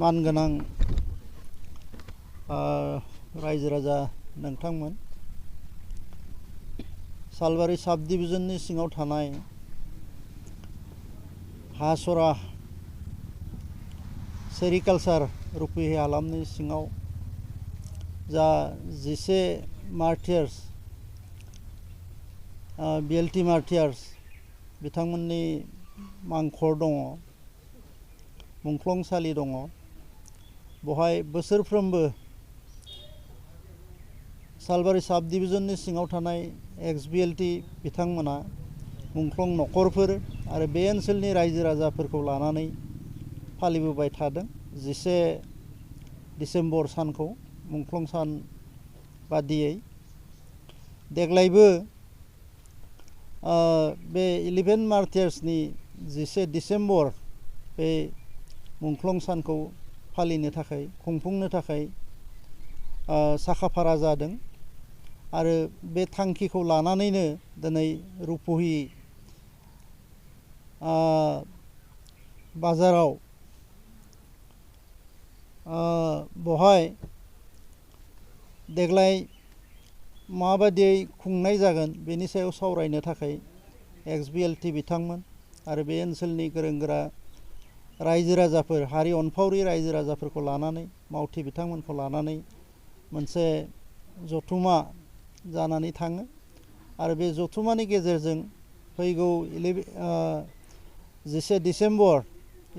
मानगोनां रायजो राजा नोंथांमोन सालबारि साब डिभिजननि सिङाव थानाय हासरा सेरिकालचार रुपहि हालामनि सिङाव जा 11 मार्टियार्स बिएलटि मार्टियार्स बिथांमोननि मांखर दङ मुंख्लंसालि दङ बहाय बोसोरफ्रोमबो सालबारि साब डिभिजननि सिङाव थानाय एक्स बिएलटि बिथांमोना मुंख्लं नखरफोर आरो बे ओनसोलनि रायजो राजाफोरखौ लानानै फालिबोबाय थादों 11 डिसेम्बर सानखौ मुंख्लं सान बादियै देग्लायबो बे 11 मार्टियार्सनि 11 डिसेम्बर बे मुंख्लं सानखौ फालिनो थाखाय खुंफुंनो थाखाय साखाफारा जादों आरो बे थांखिखौ लानानैनो दिनै रुपहि बाजाराव बहाय देग्लाय माबायदियै खुंनाय जागोन बेनि सायाव सावरायनो थाखाय एक्स बिएलटि बिथांमोन आरो बे ओनसोलनि गोरों गोरा रायजो राजाफोर हारि अनफावरि रायजो राजाफोरखौ लानानै मावथि बिथांमोनखौ लानानै मोनसे जथुमा जानानै थाङो आरो बे जथुमानि गेजेरजों फैगौ 11 डिसेम्बर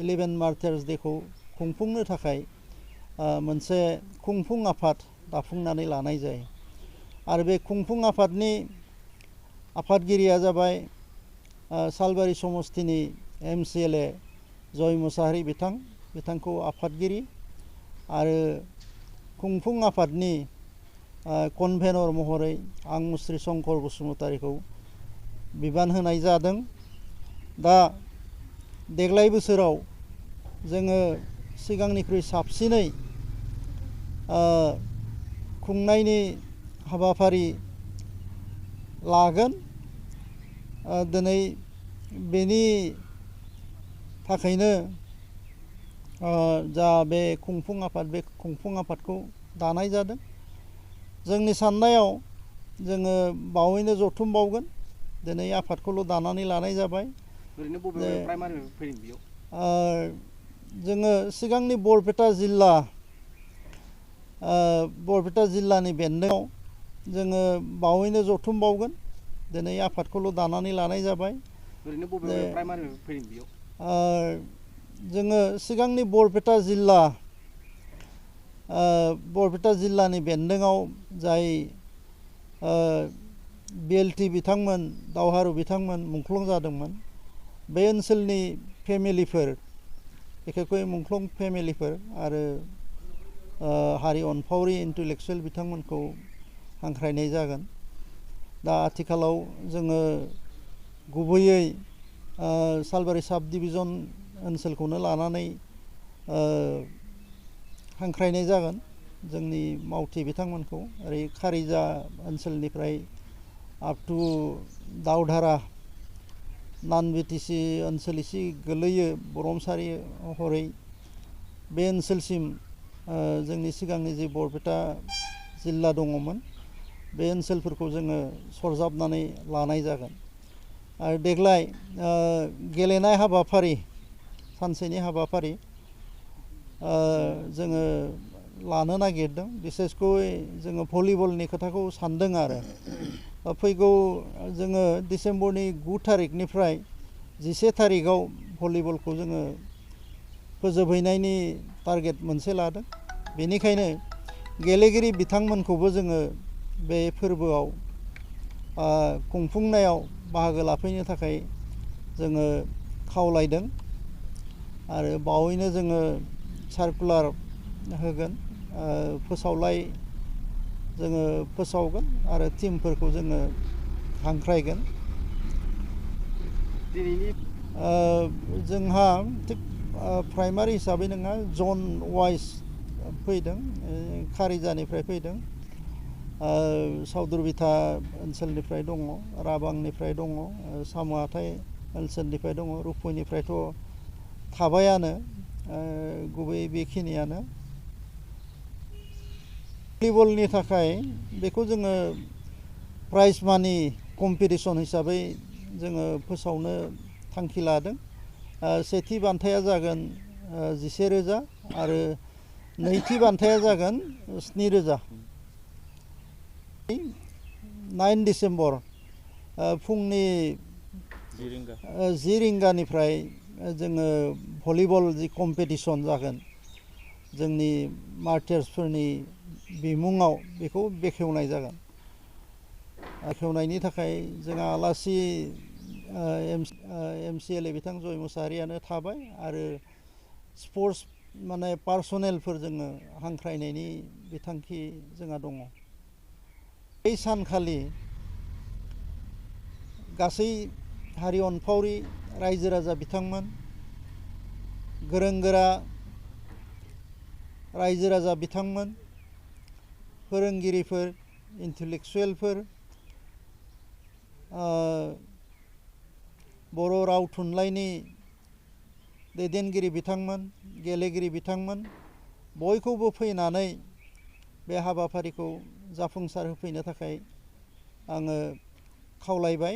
11 मार्टियार्स डेखौ खुंफुंनो थाखाय मोनसे खुंफुं आफाद दाफुंनानै लानाय जायो आरो बे खुंफुं आफादनि आफादगिरिया जाबाय सालबारि समस्तिनि MCLA जय मुसाहारि बिथांखौ आफादगिरि आरो खुंफुं आफादनि कनभेनर महरै आं मुस्रि शंकर बसुमतारीखौ बिबान होनाय जादों दा देग्लाय बोसोराव जोङो सिगांनिख्रुइ साबसिनै खुंनायनि हाबाफारि लागोन दिनै बेनि थाखायनो जा बे खुंफुं आफादखौ दानाय जादों जोंनि साननायाव जोङो बावैनो जथुम बावगोन दिनै आफादखौल' दानानै लानाय जाबाय ओरैनो बबे प्राइमारि फैदों बेयाव जोङो सिगांनि बरपेटा जिल्लानि बेन्दोङाव जोङो बावैनो जथुम बावगोन दिनै आफादखौल' दानानै लानाय जाबाय ओरैनो बबे प्राइमारि फैदों बेयाव जोङो सिगांनि बरपेटा जिल्लानि बेन्दोङाव जाय बिएलटि बिथांमोन दावहारु बिथांमोन मुंख्लं जादोंमोन बे ओनसोलनि फेमिलिफोर बिखेखै मुंख्लं फेमिलिफोर आरो हारि अनफावरि इन्टेलेक्सुवेल बिथांमोनखौ हांख्रायनाय जागोन दा आथिखालाव जोङो गुबैयै सालबारि साब डिभिजन ओनसोलखौनो लानानै हांख्रायनाय जागोन जोंनि मावथि बिथांमोनखौ ओरै खारिजा ओनसोलनिफ्राय आप टु दावधारा नान बिटिसि ओनसोल एसे गोलैयो बरमसारि हरै बे ओनसोलसिम जोंनि सिगांनि जे बरपेटा जिल्ला दङमोन बे ओनसोलफोरखौ जोङो सरजाबनानै लानाय जागोन आरो देग्लाय गेलेनाय हाबाफारि सानसेनि हाबाफारि जोङो लानो नागिरदों बिसेसकय जोङो भलिबलनि खोथाखौ सानदों आरो फैगौ जोङो डिसेम्बरनि 9 थारिखनिफ्राय 11 थारिखआव भलिबलखौ जोङो फोजोबहैनायनि टारगेट मोनसे लादों बेनिखायनो गेलेगिरि बिथांमोनखौबो जोङो बे फोरबोआव खुंफुंनायाव बाहागो लाफैनो थाखाय जोङो खावलायदों आरो बावैनो जोङो सार्कुलार होगोन फोसावलाय जोङो फोसावगोन आरो टिमफोरखौ जोङो हांख्रायगोन दिनैनि जोंहा थिग प्राइमारि हिसाबै नङा जन वाइज फैदों खारिजानिफ्राय फैदों सावदुरबिथा ओनसोलनिफ्राय दङ राबांनिफ्राय दङ सामुहाथाय ओनसोलनिफ्राय दङ रुपहिनिफ्रायथ' थाबायानो गुबै बेखिनियानो भलिबलनि थाखाय बेखौ जोङो प्राइज मानि कम्पिटिसन हिसाबै जोङो फोसावनो थांखि लादों। सेथि बान्थाया जागोन 11,000 आरो नैथि बान्थाया जागोन 7,000। 9 डिसेम्बर फुंनि 10 रिंगानिफ्राय जोङो भलिबल जि कम्पिटिसन जागोन जोंनि मार्टियार्सफोरनि बिमुङाव बेखौ बेखेवनाय जागोन। बेखेवनायनि थाखाय जोंहा आलासि MCLA बिथां जय मुसाहारियानो थाबाय आरो स्पर्ट्स माने पार्सनेलफोर जोङो हांख्रायनायनि बिथांखि जोंहा दङ। बै सानखालि गासै हारि अनफावरि रायजो राजा बिथांमोन, गोरों गोरा रायजो राजा बिथांमोन, फोरोंगिरिफोर, इन्टेलेक्सुवेलफोर, बर' राव थुनलाइनि दैदेनगिरि बिथांमोन, गेलेगिरि बिथांमोन बयखौबो फैनानै बे हाबाफारिखौ जाफुंसार होफैनो थाखाय आङो खावलायबाय।